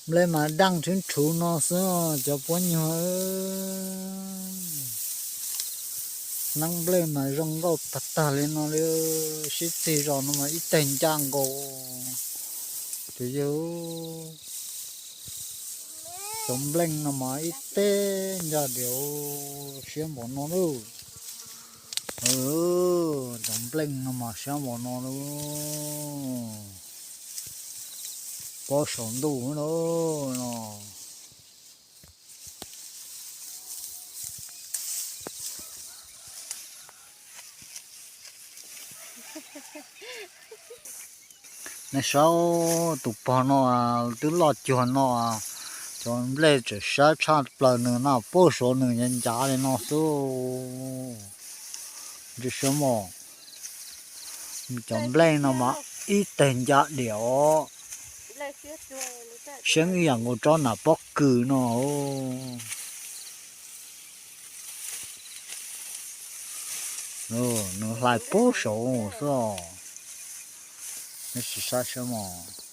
Nplej mas daj nrhuv nrhuv no xwb cov puab nyuag. Neeb nplej mas zoo nkauj tag tag li no li, sib txig zos no mas ib teg ncaj nkaus. Ces yog cov npleej no mas ib teg ncaj diam, siab npaum no lauj. Cov npleej no mas siab npaum no lauj. Pob saum ntuj no. Nej saib tus pog no twb loj cuag no, cov nplej tseem sab tshaj plaws nws no, pob saum nws ncav ncav li no xwb. Ntsia saib mog, cov nplej no mas ib teg ncaj diam os. Seeb ib yam nkaus tsob nas pob kws no. Nws hlais pob saum xwb os. Nej sim saib saib mog.